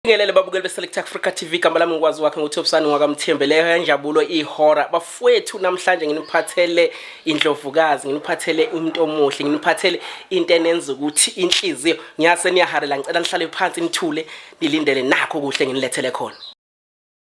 Ngelele babukeli beSelect Africa TV, igama lami ngikwazi wakhe nguThobisani ngwakamthembele njabulo ihora. Bafowethu, namhlanje nginiphathele indlovukazi, nginiphathele umuntu omuhle, nginiphathele into enenza ukuthi inhliziyo ngiyase niyaharela. Ngicela nihlale phansi nithule nilindele nakho kuhle nginilethele khona.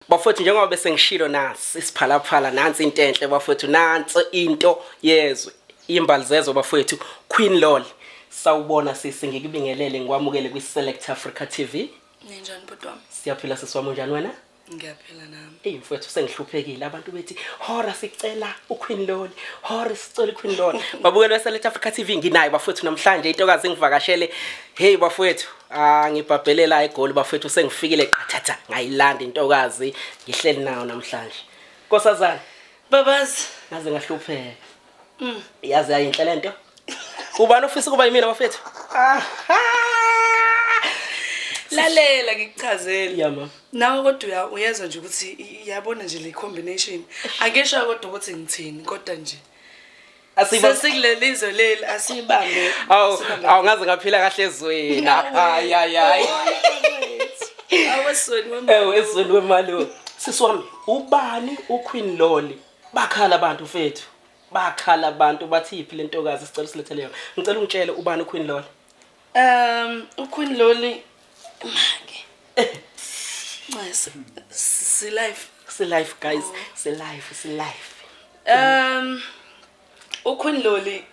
Bafowethu, njengoba bese ngishilo, nasi isiphalaphala, nansi into enhle bafowethu, nansi into yezwe, imbali zezwe bafowethu. Queen Lol, sawubona sisi, ngikubingelele, ngikwamukele kwi-Select Africa TV. Ninjani, bhuti wami? Siyaphila sisi wami, unjani wena? Ngiyaphila nami. Eyi mfowethu, sengihluphekile, abantu bethi hora sicela uQueen Loli, hora sicela uQueen Loli. Babukeli beSelect Africa TV, nginayo bafowethu namhlanje intokazi engivakashele. Hey bafowethu, ah, ngibhabhelela eGoli bafowethu, sengifikile qathatha ngayilanda intokazi, ngihleli nayo namhlanje. Nkosazana. Babazi. Ngaze ngahlupheka. Yazi yayinhle lento. Ubani ofisa ukuba yimina bafethu? Aha! Lalela ngikuchazele. Yeah mama. Nawe kodwa uyezwa nje ukuthi iyabona nje le combination. Angisho kodwa ukuthi ngithini, kodwa nje Asiba sesikuleli zwe leli, asibambe. Awu, Sibambe. awu, ngaze ngaphila kahle ezweni. Hayi hayi hayi. Awesweni wemali. Ewu, ezweni wemali. Sisi wami, ubani uQueen Loli? Bakhala abantu mfethu. Bakhala abantu bathi iphi lentokazi, sicela usilethele yona. Ngicela ungitshele, ubani uQueen Loli? UQueen Loli make. Nice. Si life. Si life guys, si life, si life. UQueen Loli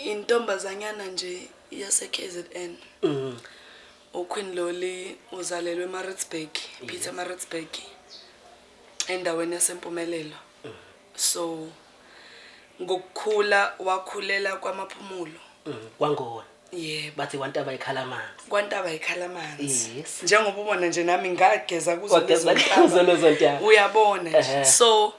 intombazanyana nje yase KZN. UQueen Loli uzalelwe eMaritzburg, Pietermaritzburg, endaweni yaseMpumelelo. So ngokukhula wakhulela kwaMaphumulo. Kwangona. Yebo. Bathi kwantaba ikhala amanzi. Kwantaba ikhala amanzi. Yes. Njengoba ubona nje nami ngageza kuzo Wageza lezo ntaba. Kuzo lezo ntaba. Uyabona nje. So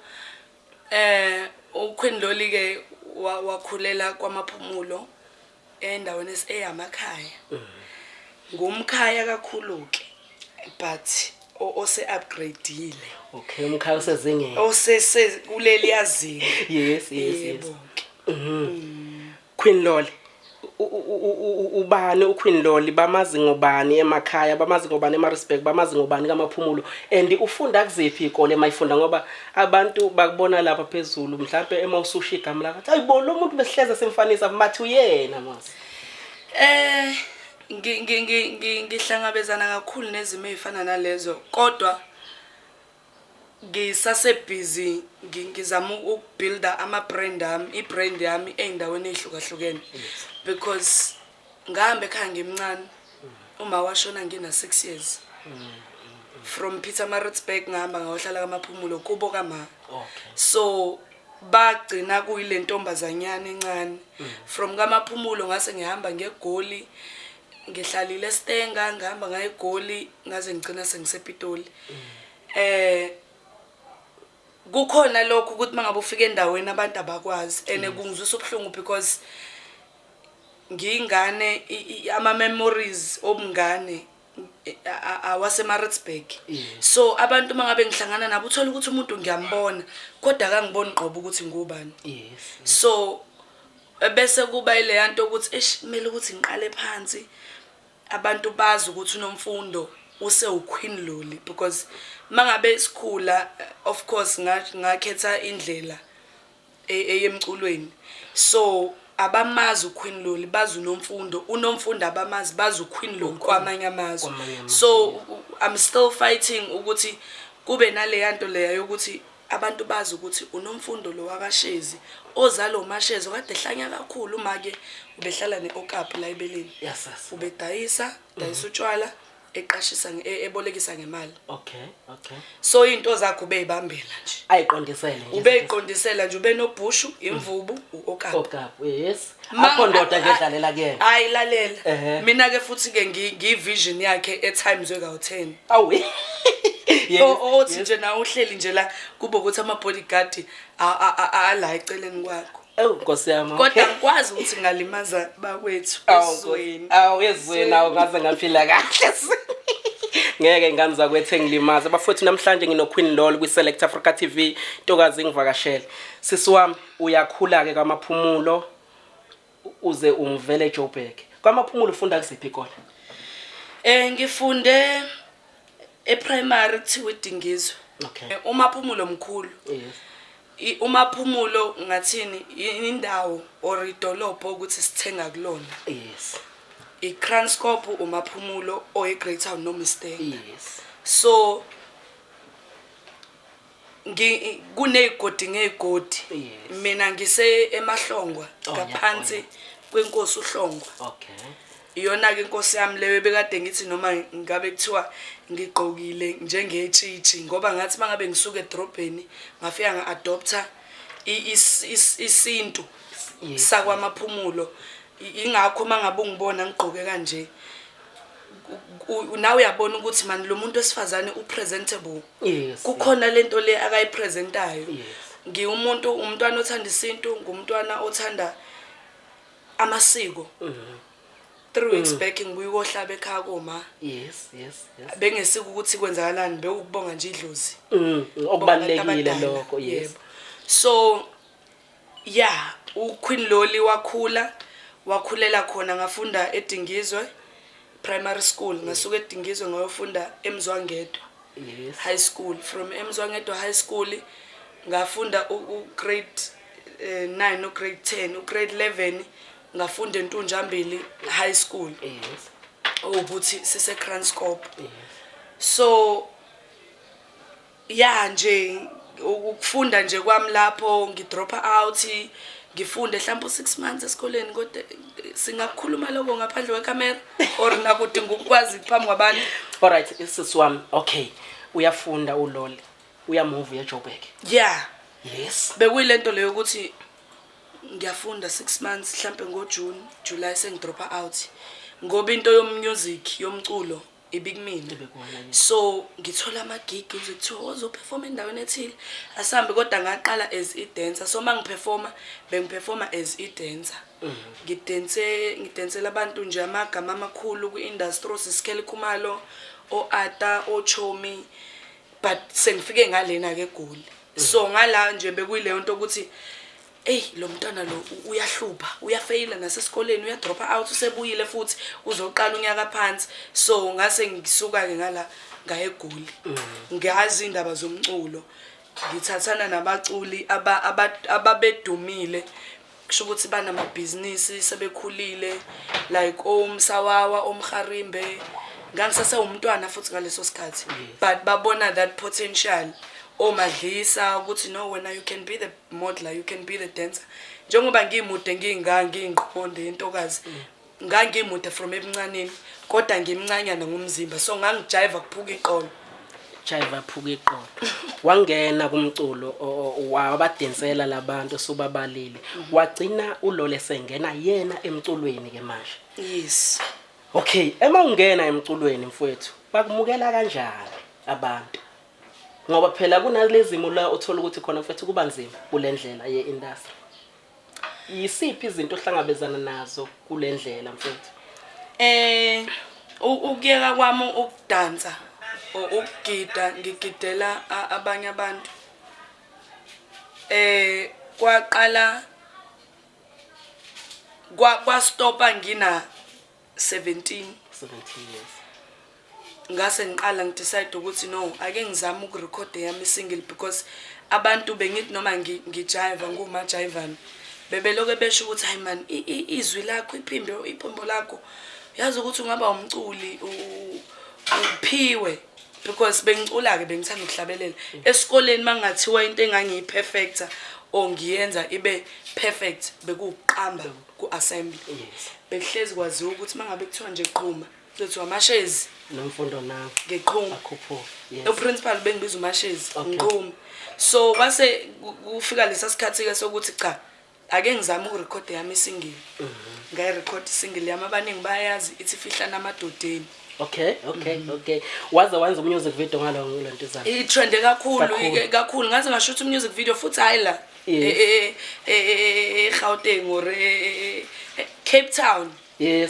uQueen Loli ke wakhulela kwaMaphumulo endaweni eyamakhaya. Ngumkhaya kakhulu ke, but ose upgradeile. Okay, umkhaya osezingeni. Osese kuleli yazinga. Yes. Yebo ke. Queen Loli. Ubani uQueen Loli? Bamazi ngobani emakhaya? Bamazi ngobani eMaritzburg? Bamazi ngobani kaMaphumulo? And ufunda kuziphi izikole emayifunda, ngoba abantu bakubona lapha phezulu, mhlambe ema ususha igama lakho, ayibo, lo muntu besihleza simfanisa, mathi uyena mase. Ngihlangabezana kakhulu nezimo ezifana nalezo, kodwa ngisase busy ngizama ukubuilda ama brand ami, i-brand yami ey'ndaweni ey'hlukahlukene, because ngahamba ekhaya ngimncane, uma washona ngina 6 years. From Pietermaritzburg ngahamba ngayohlala kaMaphumulo kubo kama. So bagcina kuyile ntombazanyana encane from kaMaphumulo, ngase ngihamba ngeGoli, ngihlalile eStanger, ngihamba ngaye eGoli ngaze ngigcina sengisePitoli. Kukhona lokho ukuthi mangabe ufika endaweni abantu abakwazi, and kungizwisa ubuhlungu because ngiyingane, ama memories obungane awaseMaritzburg. So abantu mangabe ngihlangana nabo, uthola ukuthi umuntu ngiyambona kodwa akangiboni qobo ukuthi ngubani. So bese kuba ileya nto ukuthi eish, kumele ukuthi ngiqale phansi abantu bazi ukuthi uNomfundo usewu-Queen Loli, because mangabe sikhula, of course ngakhetha indlela eyemculweni, so abamazi uQueen Loli, bazi uNomfundo. UNomfundo abamazi, bazi uQueen Loli kwamanye amazwe. Kwamanye amazwe. So I'm still fighting ukuthi kube naleya nto leya yokuthi abantu bazi ukuthi uNomfundo lo wakashezi, ozalo uMashezi okade ehlanya kakhulu, uma-ke ubehlala ne-okapi la ebeleni. Yes. Ubedayisa dayisa utshwala, eqashisa ebolekisa ngemali. So iy'nto zakhe ubeyibambela nje. Ayiqondisele nje. Ubeyiqondisela nje, ube nobhushu, imvubu, u-okapi. Okapi, yes. Akho ndoda nje edlalela kuyena. Hayi, lalela. Mina-ke futhi-ke ngiyi-vision yakhe e-times wekawu-10. Awu. Othi nje nawe uhleli nje la, kube ukuthi ama-bodyguard ala eceleni kwakho. Ewu Nkosi yami. Kodwa ngikwazi ukuthi ngalimaza bakwethu ezweni. Awu, ezweni, awu, ngaze ngaphila kahle. Ngeke ngane zakwethu engilimaze. Bafowethu, namhlanje ngino Queen Lol kwi Select Africa TV. Ntokazi ngivakashele. Sisi wami, uyakhula ke kaMaphumulo uze ungivele eJoburg. KwaMaphumulo ufunda kusiphi ikole? Ngifunde E-primary kuthiwa iDingizwe. UMaphumulo mkhulu. UMaphumulo ngathini, indawo or idolobho ukuthi sithenga kulona. IKranskop, uMaphumulo or iGreytown noma iStanger. So kuney'godi ngey'godi. Mina ngise eMahlongwa, ngaphansi kwenkosi uHlongwa. Iyona-ke inkosi yami leyo ebekade ngithi noma ngabe kuthiwa ngigqokile njengetshitshi, ngoba ngathi uma ngabe ngisuka edrobheni ngafika nga-adopta isintu sakwaMaphumulo. Ingakho uma ngabe ungibona ngigqoke kanje, nawe uyabona ukuthi mani lo muntu wesifazane u-presentable. Kukhona lento le akayipresentayo. Ngiwumuntu, umntwana othanda isintu, ngumntwana othanda amasiko. 3 weeks back ngibuye ukohlaba ekhaya koma. Bengesiko ukuthi kwenzakalani, bewukubonga nje idlozi. Okubalulekile Abantu abadala. lokho, yes. Yebo. So yeah, uQueen Loli wakhula, wakhulela khona. Ngafunda eDingizwe Primary School, ngasuka eDingizwe ngayofunda eMzwangedwa High School. From eMzwangedwa High School ngafunda u-grade 9, u-grade 10, u-grade 11 ngafunda eNtunjambili High School, ukuthi sise-Kranskop. So ya nje, ukufunda nje kwami lapho ngidropa out, ngifunde mhlawumbe u-6 months esikoleni, kodwa singakukhuluma lokho ngaphandle kwekhamera or nakudinga ukukwazi phambi kwabantu? Alright, sisi wami, okay, uyafunda uLoli, uyamove, uya eJoburg. Yeah. Bekuyilento leyo ukuthi ngiyafunda 6 months, mhlambe ngoJune, July sengidropa out, ngoba into yomusic, yomculo ibikumina. Ibikuwena, yes. So ngithola amagig, kuze kuthiwa wozoperforma endaweni ethile, asambe. Kodwa ngaqala as i-dancer, so uma ngiperforma bengiperforma as i-dancer, ngidense, ngidensela abantu nje amagama amakhulu kwi-industry, oSis Kelly Khumalo, o-Ata, oChomi, but sengifike ngalena-ke eGoli. So ngala nje bekuyileyo nto ukuthi eyi, lo mntwana lo uyahlupha, uyafeyila nasesikoleni, uyadropa out, usebuyile futhi uzoqala unyaka phansi. So ngase ngisuka-ke ngala ngaya eGoli, ngazi iy'ndaba zomculo, ngithathana nabaculi ababedumile, kusho ukuthi banamabhizinisi, sebekhulile, like oMsawawa, oMharimbe. Ngangisasewumntwana futhi ngaleso sikhathi, but babona that potential, oMadlisa, ukuthi no, wena you can be the modeler, you can be the dancer, njengoba ngimude, ngiyingqondo yentokazi. Ngangimude from ebuncaneni, kodwa ngimncanyana ngomzimba, so ngangijayiva kuphuka iqolo. Jive aphuka iqolo. Wangena kumculo, wabadensela labantu osubabalile, wagcina uLole sengena yena emculweni ke manje. Yes. Okay, ema ungena emculweni mfowethu, bakumukela kanjani abantu? Ngoba phela kunalezimo la uthola ukuthi khona mfethu kuba nzima kule ndlela ye-industry. Yisiphi izinto ohlangabezana nazo kule ndlela, mfethu? Ukuyeka kwami ukudansa or ukugida, ngigidela abanye abantu, kwaqala kwastopa ngina 17. 17 years. Ngase ngiqala ngidecide ukuthi no, ake ngizame ukurekhoda yami single, because abantu bengithi noma ngijiva ngumajivani, bebeloke besho ukuthi hayi man, izwi lakho, iphimbo lakho, yazi ukuthi ungaba umculi, uphiwe, because bengicula-ke, bengithanda ukuhlabelela esikoleni. Uma kungathiwa into engangiyi-perfecta or ngiyenza ibe perfect bekuwukuqamba ku-assembly. Bekuhlezi kwaziwa ukuthi uma ngabe kuthiwa nje qhuma, kuzothiwa amashezi. Nomfundo nawe. Ngiqhuma. Akhuphuke, yes. Uprincipal bengibiza uMashezi. Ngiqhuma. So kwase kufika lesa sikhathi-ke sokuthi cha, ake ngizame ukurekhoda yami isingle. Ngayirekhoda isingle yami, abaningi bayayazi, ithi "Fihlana Amadodeni". Okay, waze wenza umusic video ngalo lento zami. Itrende kakhulu. Kakhulu. Kakhulu, ngaze ngashutha umusic video futhi, hhayi la eGauteng or Cape Town.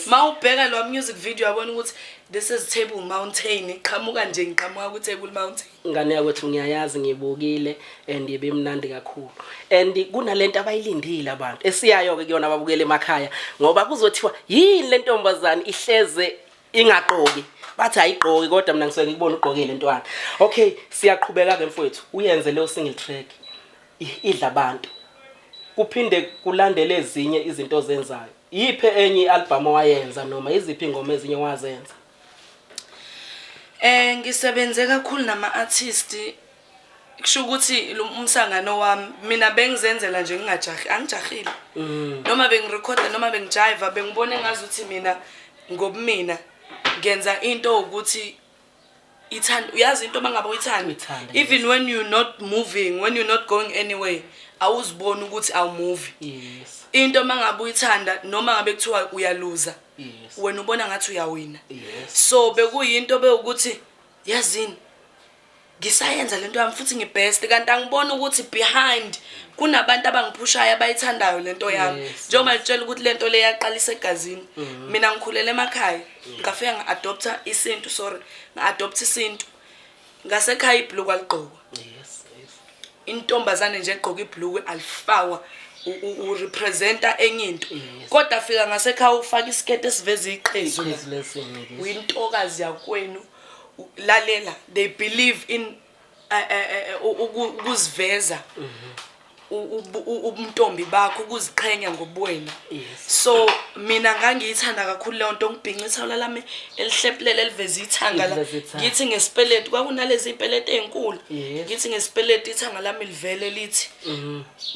Ma ubheka lo music video yabona ukuthi this is Table Mountain, iqhamuka nje, ngiqhamuka ku-Table Mountain. Ngane yakwethu, ngiyayazi, ngibukile and ibimnandi kakhulu, and kunalento abayilindile abantu esiyayo-ke kuyona ababukela emakhaya, ngoba kuzothiwa yini le ntombazane ihleze. Ingagqoki. Bathi ayigqoki, kodwa mina ngisuke ngikubona ugqokile, ntwana. Okay, siyaqhubeka ke mfowethu. Uyenze leyo single track. Idla abantu. Kuphinde kulandele ezinye izinto ozenzayo. Yiphi enye i-album owayenza noma iziphi ingoma ezinye wazenza? Ngisebenze kakhulu nama artist, kusho ukuthi lo umsangano wami mina bengizenzela nje, ngingajahi, angijahile. Noma bengirekhoda noma bengijiva, bengibona engazuthi mina ngobumina ngenza into ukuthi ithanda, uyazi into mangabe uyithanda, Uyithanda, even when you're not moving, when you're not going anywhere, awuziboni ukuthi awumove. Into mangabe uyithanda, noma ngabe kuthiwa uyaluza, wena ubona ngathi uyawina. So bekuyinto bewukuthi, yazini, ngisayenza lento yami futhi ngibest, kanti angiboni ukuthi behind kunabantu abangiphushayo abayithandayo lento yami. Njengoba ngitshela ukuthi lento le yaqalisa egazini. Mina ngikhulele emakhaya, ngafika nga-adopta isintu, sorry, nga-adopta isintu ngasekhaya. Ibhuluku aligqokwa. Intombazane nje egqoka ibhuluku alifakwa, urepresenta enye into. Kodwa fika ngasekhaya ufaka isiketi esiveza iqhezu la. Iqhezu lesinye, yes. Uyintokazi yakwenu. Lalela, they believe in ukuziveza ubuntombi bakho, ukuziqhenya ngobuwena. So mina ngangiyithanda kakhulu leyo nto, ngibhinca ithawula lami elihlephulele eliveza ithanga la. Eliveza ithanga. Ngithi ngesipeleti, kwakunalezi iy'peleti ey'nkulu. Ngithi ngesipeleti ithanga lami livele lithi,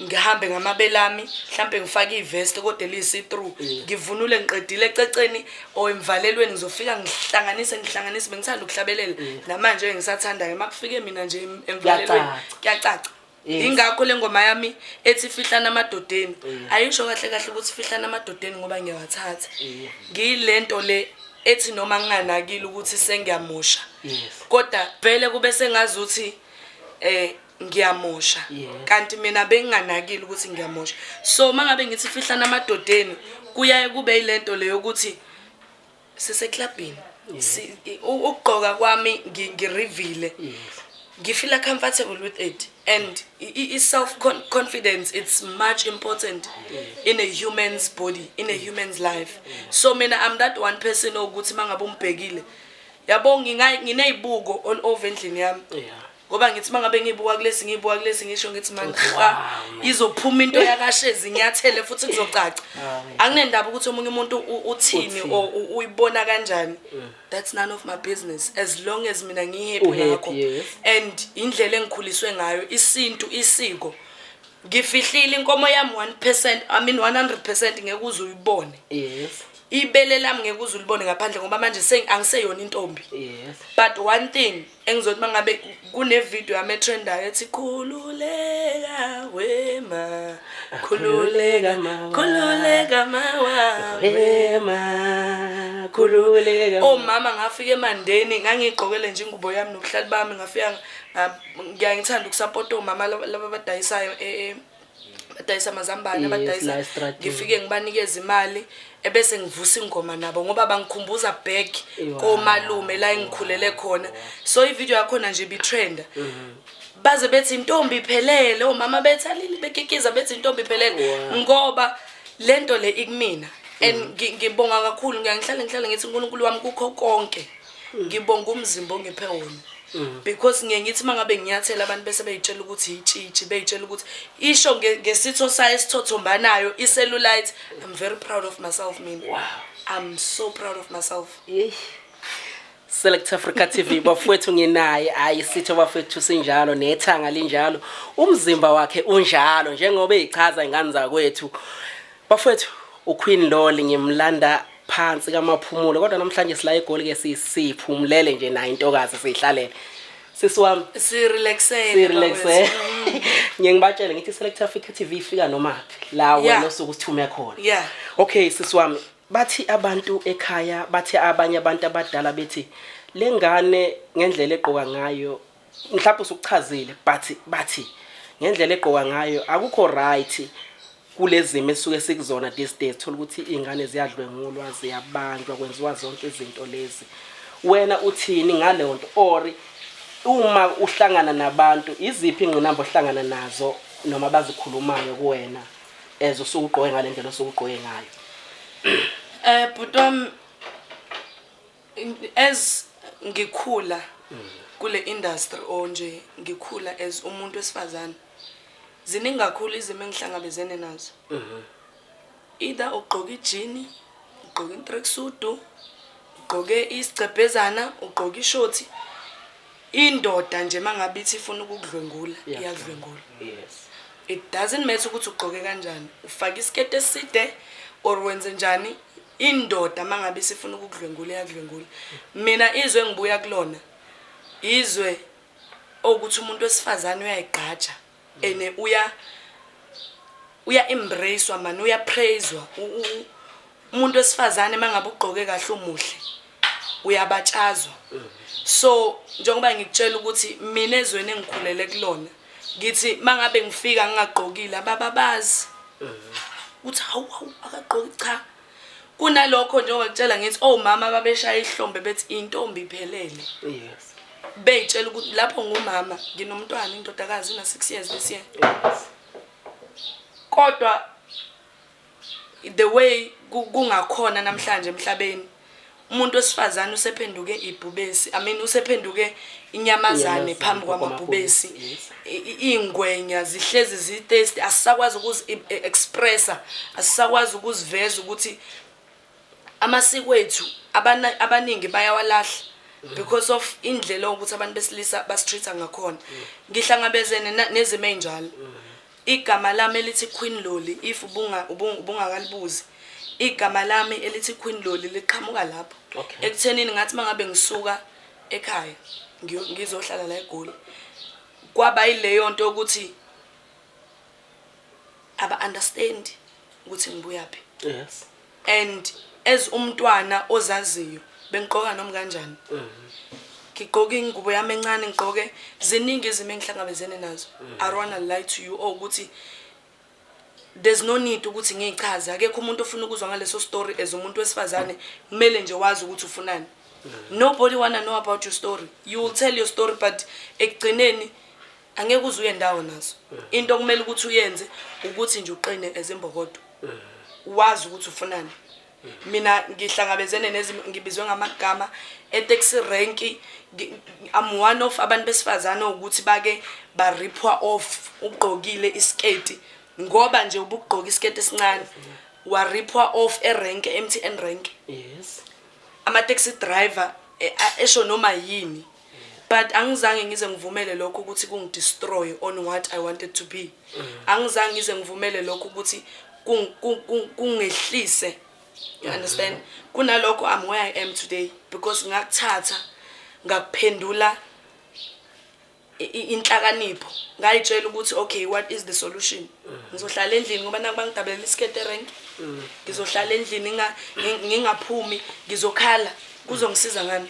ngihambe ngamabele ami, mhlampe ngifake ivest kodwa eliyisi-through, ngivunule, ngiqedile ececeni or emvalelweni, ngizofika ngihlanganise ngihlanganise. Bengithanda ukuhlabelela, namanje ngisathandayo. Uma kufike mina nje emvalelweni, Kuyacaca. kuyacaca. Ingakho le ngoma yami ethi "Fihlana Amadodeni" ayisho kahle kahle ukuthi fihlana amadodeni, ngoba ngiyawathatha. Ngiyilento le ethi noma nginganakile ukuthi sengiyamosha, kodwa vele kube sengazuthi ngiyamosha, kanti mina benginganakile ukuthi ngiyamosha. So mangabe ngithi fihlana amadodeni, kuyaye kube yilento leyo ukuthi siseklabhini, ukugqoka kwami ngirivile, ngifeela comfortable with it, and i-self confidence, it's much important in a human's body, in a human's life. So mina I'm that one person ukuthi mangabe umbhekile, yabo, ngineyibuko all over endlini yami, ngoba ngithi mangabe ngibuka kulesi, ngibuka kulesi, ngisho ngithi man, Uthi, ha, wow, man. izophuma into yakashezi, inyathele futhi kuzocaca. Ah, Anginendaba ukuthi omunye umuntu uthini Uthini. or uyibona kanjani, that's none of my business, as long as mina ngihappy U-happy, ngakho. And indlela engikhuliswe ngayo, isintu, isiko, ngifihlile inkomo yami 1%, I mean 100%, ngeke uze uyibone. Ibele lami ngeke uze ulibone ngaphandle, ngoba manje angiseyona intombi. But one thing engizothi mangabe kune-video yami etrendayo ethi "Khululeka wema, khululeka, mawa. Khululeka mawa." Wema, khululeka. Omama, ngafika emandeni, ngangiyigqokele nje ingubo yami nobuhlali bami, ngafika ngiyaye ngithanda ukusapota omama laba abadayisayo, badayisa amazambane, abadayisa. La estradini. Ngifike ngibanikeze imali, ebese ngivusa ingoma nabo ngoba bangikhumbuza back komalume la engikhulele khona. So ivideo yakhona nje ibitrenda, baze bethi intombi iphelele, omama bethi alili, bekikiza bethi intombi iphelele, ngoba lento le ikumina. And ngibonga kakhulu, ngiyangihlale ngihlale ngithi uNkulunkulu wami kukho konke, ngibonga umzimba ongiphe wona, because ngiye ngithi uma ngabe nginyathela, abantu bese beyitshela ukuthi itshitshi, beyitshela ukuthi isho ngesitho sayo esithothombanayo, i-cellulite. I'm very proud of myself mina. I'm so proud of myself. Yeyi. Select Africa TV, bafowethu, nginaye. Hayi, isitho bafowethu sinjalo, nethanga linjalo, umzimba wakhe unjalo njengoba eyichaza ingane zakwethu. Bafowethu, uQueen Lolly ngimlanda phansi kamaphumulo, kodwa namhlanje sila eGoli ke, siphumulele nje nayo intokazi, sihlalele. Sisi wami, sirelaxele. Sirelaxe. Ngiye ngibatshele ngithi Select Africa TV ifika nomaphi la wena osuke usithume khona. Okay, sisi wami, bathi abantu ekhaya, bathi abanye abantu abadala bethi lengane ngendlela egqoka ngayo, mhlawumbe usukuchazile, but bathi ngendlela egqoka ngayo akukho right kulezimo esuke sikuzona these days. Thola ukuthi iy'ngane ziyadlwengulwa, ziyabanjwa, kwenziwa zonke izinto lezi. Wena uthini ngaleyo nto, or uma uhlangana nabantu, iziphi ingqinamba ohlangana nazo noma bazikhulumayo kuwena as usuke ugqoke ngale ndlela osuke ugqoke ngayo? Bhuti wami, As ngikhula kule industry or nje ngikhula as umuntu wesifazane, ziningi kakhulu izimo engihlangabezene nazo. Either ugqoke ijini, ugqoke i-tracksuit, ugqoke isigcebhezana, ugqoke ishoti, indoda nje mangabe ithi ifuna ukukudlwengula, iyakudlwengula. It doesn't matter ukuthi ugqoke kanjani, ufake isiketi eside or wenze njani, indoda mangabe isifuna ukukudlwengula, iyakudlwengula. Mina izwe engibuya kulona, izwe okuthi umuntu wesifazane uyayigqaja ene uya embracewa man, uyapraiswa. Umuntu wesifazane mangabe ugqoke kahle, umuhle, uyabatshazwa. So njengoba ngikutshela ukuthi mina ezweni engikhulele kulona, ngithi mangabe ngifika ngingagqokile, abababazi uthi, "Hawu, hawu, akagqoki." Cha, kunalokho njengoba ngikutshela ngithi omama babeshaya ihlombe bethi intombi iphelele, beyitshela ukuthi lapho ngumama, nginomntwana, indodakazi ina 6 years this year. Kodwa the way kungakhona namhlanje emhlabeni, umuntu wesifazane usephenduke ibhubesi, I mean, usephenduke inyamazane Inyamazane phambi kwamabhubesi. Yes. Iy'ngwenya zihlezi zi-thirsty. Asisakwazi ukuzi-expressa, asisakwazi ukuziveza ukuthi amasiko ethu abaningi bayawalahla because of indlela yokuthi abantu besilisa basitreat-a ngakhona. Ngihlangabezene nezimo ey'njalo. Igama lami elithi Queen Loli, if ubungakalibuzi, igama lami elithi Queen Loli liqhamuka lapho ekuthenini ngathi mangabe ngisuka ekhaya ngizohlala la eGoli, kwaba yileyo nto yokuthi aba understand ukuthi ngibuyaphi. And as umntwana ozaziyo, bengigqoka noma kanjani, ngigqoke ingubo yami encane, ngigqoke. Ziningi izimo engihlangabezene nazo. I don't wanna lie to you or ukuthi there's no need ukuthi ngiyichaze. Akekho umuntu ofuna ukuzwa ngaleso story. As umuntu wesifazane, kumele nje wazi ukuthi ufunani. Nobody wanna know about your story. You will tell your story, but ekugcineni angeke uze uye ndawo nazo. Into okumele ukuthi uyenze ukuthi nje uqine as imbokodo, wazi ukuthi ufunani. Mina ngihlangabezene nezimo, ngibizwe ngamagama e-taxi rank. I'm one of abantu besifazane ukuthi bake ba-ripwa off ugqokile isiketi, ngoba nje ubugqoka isiketi esincane, waripwa off erank, MTN rank. Ama-taxi driver esho noma yini, but angizange ngize ngivumele lokho ukuthi kungidestroy on what I wanted to be. Angizange ngize ngivumele lokho ukuthi kungehlise, you understand? Kunalokho, I'm where I am today because ngakuthatha ngakuphendula inhlakanipho, ngayitshela ukuthi, okay, what is the solution? Ngizohlala endlini ngoba nakuba ngidabulela isiketi erenki, ngizohlala endlini ngingaphumi, ngizokhala, kuzongisiza ngani?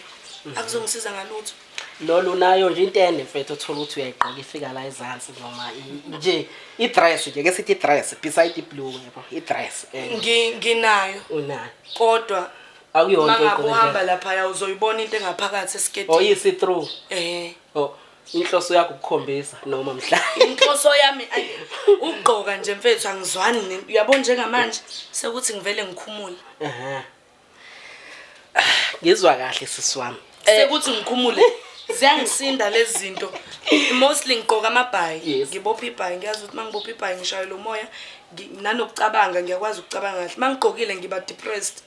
Akuzongisiza ngalutho. Lolu nayo nje intende, mfethu, othola ukuthi uyayigqoka ifika la ezansi, noma nje i-dress nje, ke sithi i-dress beside i-blue, yabo, i-dress. Nginayo. Unayo? Kodwa Akuyona into mangabe oyigqoke uhamba nje. Laphaya uzoyibona into engaphakathi Oh, esiketini. iyi-see through? Eh. Oh, inhloso yakho ukukhombisa noma mhla Inhloso yami ukugqoka nje, mfethu, angizwani uyabo, njengamanje sekuthi ngivele ngikhumule. Ehhe. Ngizwa kahle, sisi wami. Sekuthi ngikhumule, ziyangisinda lezi zinto. Mostly ngigqoka amabhayi. Ngibopha ibhayi, ngiyazi ukuthi uma ngibopha ibhayi ngishayela umoya, nanokucabanga ngiyakwazi ukucabanga kahle. Uma ngigqokile ngiba depressed.